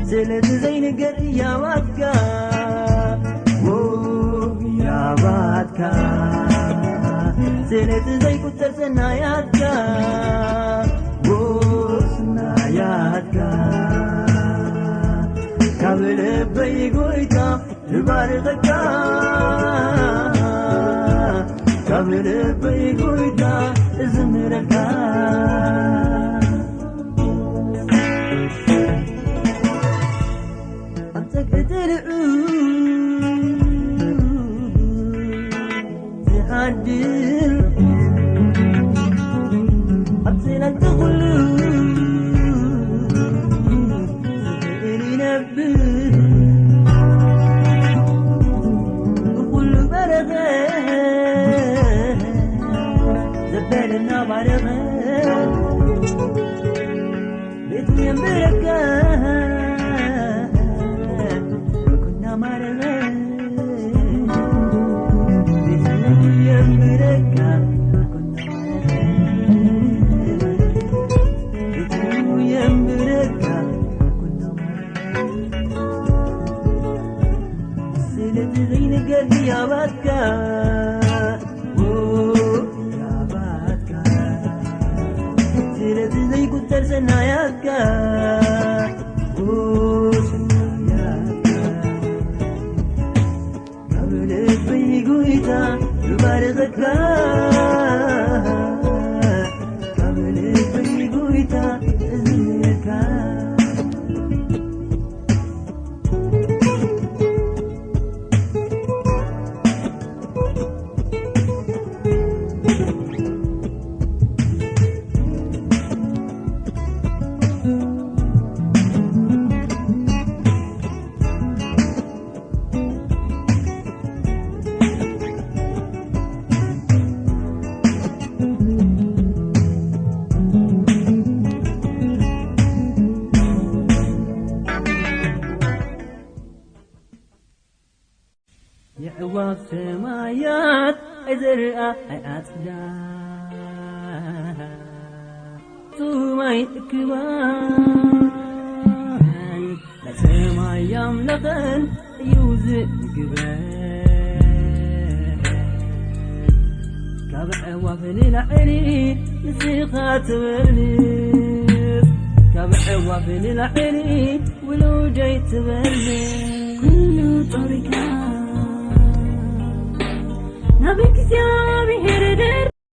ስለቲ ዘይንገር ያባትካ፣ ዎ፣ ያባትካ። ስለቲ ዘይቁጸር ሰናያትካ፣ ዎ፣ ሰናያትካ። ካብ ልበይ ጎይታ እባርኸካ፣ ካብ ልበይ ጎይታ እዝምረልካ። ኣብ ጸግዒ ጥልዑ ዝሓድር፣ ኣብ ጽላል ተኹሉ ዝኽእል ይነብር። ብኹሉ በረኸት ዘበለና ባረኸት፣ ቤቱ የንብረካ፣ ኩና ማረኸት፣ ቤቱ የንብረካ፣ ኩና ማረኸት፣ ቤቱ የንብረካ፣ ኩና ማረኸት። ስለቲ ዘይንገር ያባትካ፣ ዎ፣ ያባትካ። ስለቲ ዘይቁጸር ሰናያትካ፣ ዎ፣ ሰናያትካ። ካብ ልበይ ጎይታ እባርኸካ፣ ካብ ልበይ ጎይታ እዝምረልካ። የዕዋፍ ሰማያት ኣይዘርኣ ኣይዓጽዳ፣ ጹም ኣይእክባን ናይ ሰማይ ኣምላኸን እዩ ዝምግበን። ካብ ኣዕዋፍ ንላዕሊ ንስኻ ትበልጽ፣ ካብ ኣዕዋፍ ንላዕሊ ውሉደይ ትበልጽ። ኩሉ ጾሪካ ናብ እግዚኣብሔር ደር